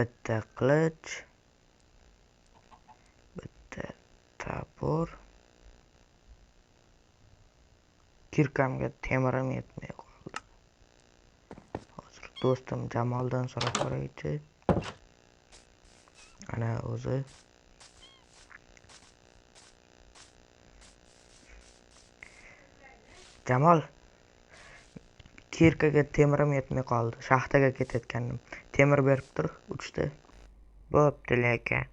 Bitta qilich, bitta topor. Kirkamga temirim yetmay qoldi. Hozir do'stim Jamoldan so'rab ko'raychi. Ana o'zi. Jamol, kirkaga temirim yetmay qoldi. Shaxtaga ketayotgandim. Temir berib tur, 3 ta. Bo'pti, lekin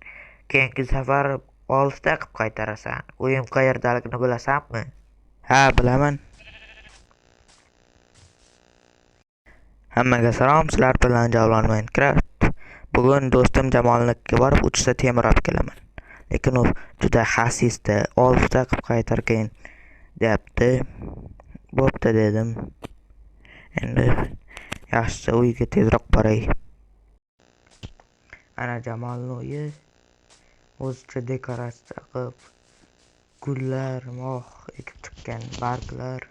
keyingi safar 6 ta qilib qaytarasan. Uyim qayerdaligini bilasanmi? Ha, bilaman. Hammaga salom, sizlar bilan Javlon Minecraft. Bugun do'stim Jamolnikiga borib 3 ta temir olib kelaman. Lekin u juda xasisda, 6 ta qilib qaytargin deyapti. Bo'pti dedim. Endi yaxshisi uyga tezroq boray. Ana Jamolning uyi o'zicha dekoratsiya qilib, gullar, mox ekib chiqqan, barglar.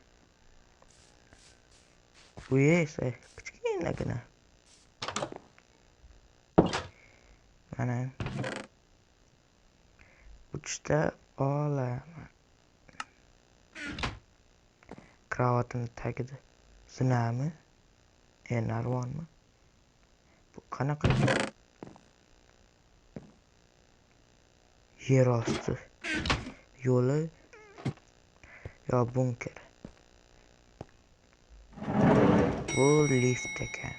Uyi esa kichkinagina. Mana 3 ta olaman. Kravatimni tagida zinami? Narvonmi? Bu qanaqa? Yer osti yo'li yo bunker. Bu lift ekan.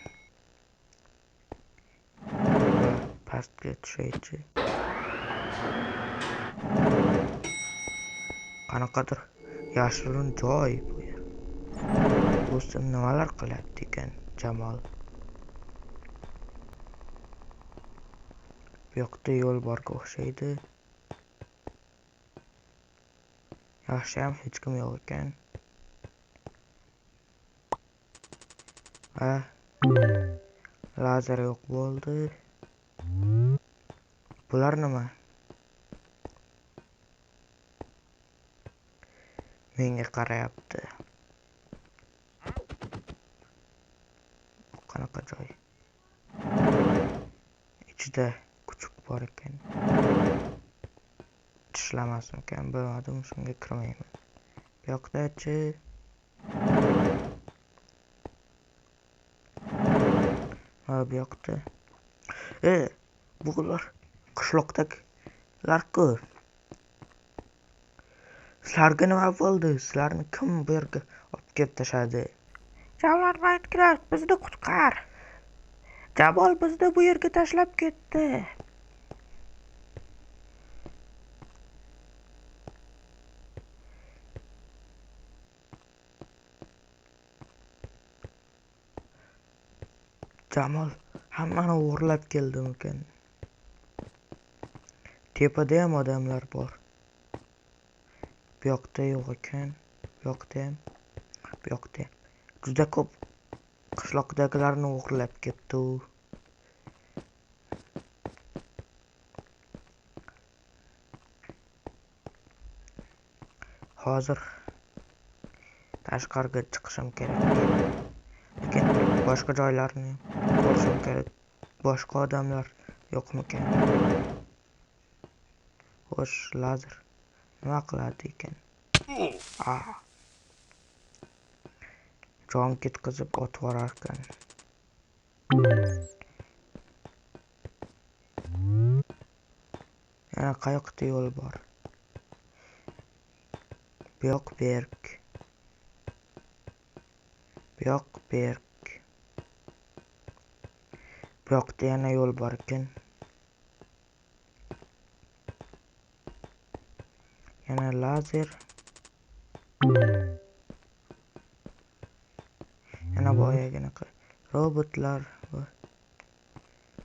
Va pastga tushaychi. Qanaqadir yashirin joy bu yer. Do'stim nimalar qilyapti ekan Jamol? Bu yoqda yo'l borga o'xshaydi. Yaxshi ham hech kim yo'q ekan. Va lazer yo'q bo'ldi. Bular nima? Menga qarayapti. Qanaqa joy? Ichida kuchuk bor ekan. Tishlamasmikan, bilmadim, shunga kirmayman. Bu yoqda-chi? Ha, bu yoqda. Bular qishloqdagilar-ku. Sizlarga nima bo'ldi? Sizlarni kim bu yerga olib kelib tashladi? Javlon Minecraft, bizni qutqar. Jamol bizni bu yerga tashlab ketdi. Jamol hammani o'g'irlab keldimikan? Tepada ham odamlar bor. Bu yoqda yo'q ekan, bu yoqda ham, bu yoqda ham. Juda ko'p qishloqdagilarni o'g'irlab ketdi u. Hozir tashqariga chiqishim kerak. Lekin boshqa joylarni ko'rishim kerak. Boshqa odamlar yo'qmikan? Xo'sh, lazer nima qiladi ekan? Jon ketqizib otib yuborar ekan. Yana qayoqda yo'l bor? Bu yoq berk. Bu yoq berk. Bu yoqda yana yo'l bor ekan. Yana lazer. Yana boyaginaqa robotlar bor.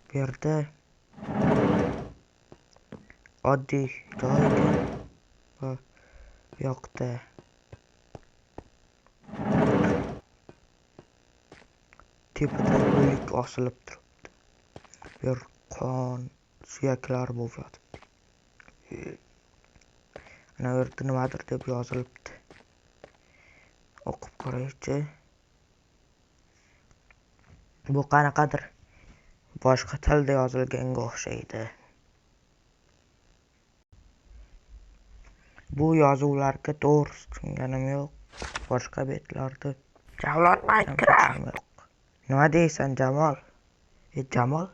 Bu yerda oddiy joy ekan. Va bu yoqda tepada o'lik osilib turibdi. Bu yer qon, suyaklar bo'lib yotibdi. Ana u yerda nimadir deb yozilibdi. O'qib ko'raychi. Bu qanaqadir Boshqa tilda yozilganga o'xshaydi. Bu yozuvlarga to'g'ri tushunganim yo'q. Boshqa betlarda Javlon Minecraft. Nima deysan, Jamol? Jamol?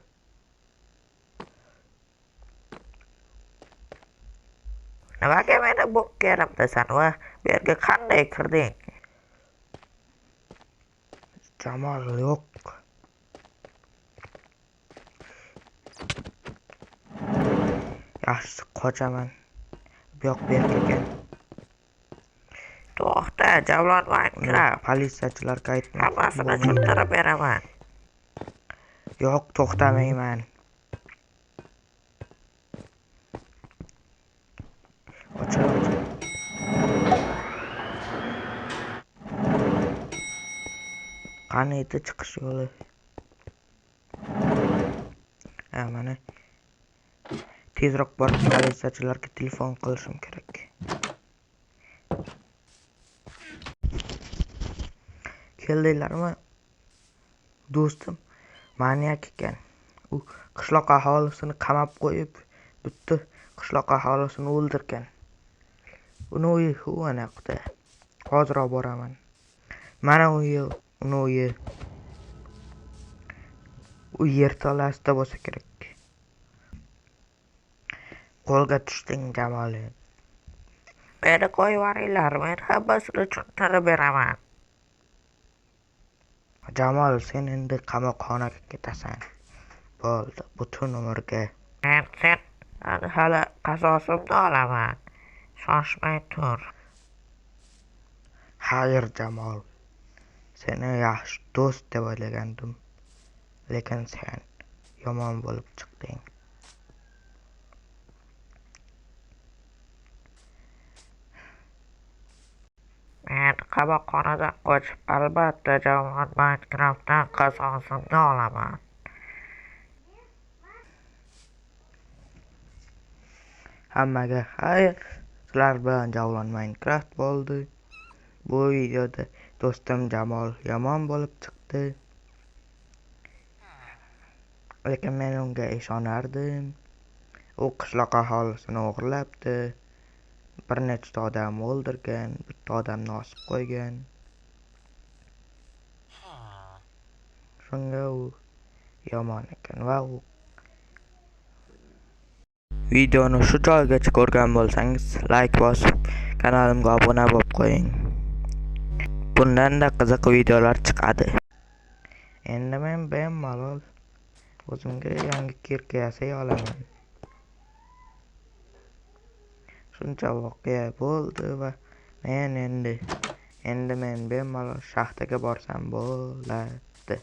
Nimaga meni bunkerimdasan va bu yerga qanday kirding? Jamol yo'q. Yaxshisi qochaman. Bu yoq berk ekan. To'xta, Javlon Minecraft. Politsiyachilarga aytma. Hammasini tushuntirib beraman. Yo'q, to'xtamayman. Ochil, ochil. Qani edi chiqish yo'li? Ha, mana. Tezroq borib politsiyachilarga telefon qilishim kerak. Keldinglarmi? Do'stim manyak ekan. U qishloq aholisini qamab qo'yib, butun qishloq aholisini o'ldirgan. Uni uyi u anaqa. Hozir olib boraman. Mana uyi, uni uyi. U yerto'lasida bo'lsa kerak. Qo'lga tushding, Jamol. Meni qo'yib yuboringlar, men hammasini tushuntirib beraman. Jamol, sen endi qamoqxonaga ketasan. Bo'ldi, butun umrga. Men sen hali qasosimni olaman. Shoshmay tur. Xayr, Jamol. Seni yaxshi do'st deb o'ylagandim. Lekin sen yomon bo'lib chiqding. Men qamoqxonadan qochib, albatta Javlon Minecraftdan qasosimni olaman. Hammaga xayr. Sizlar bilan Javlon Minecraft bo'ldi. Bu videoda do'stim Jamol yomon bo'lib chiqdi. Lekin men unga ishonardim. U qishloq aholisini o'g'irlabdi. Bir nechta odam o'ldirgan, bitta odamni osib qo'ygan. Shunga u yomon ekan va u videoni shu joygacha ko'rgan bo'lsangiz, like bosib, kanalimga obuna bo'lib qo'ying. Bundan-da qiziq videolar chiqadi. Endi men bemalol o'zimga yangi kirka yasay olaman. Shuncha voqea bo'ldi va men endi men bemalol shaxtaga borsam bo'ladi.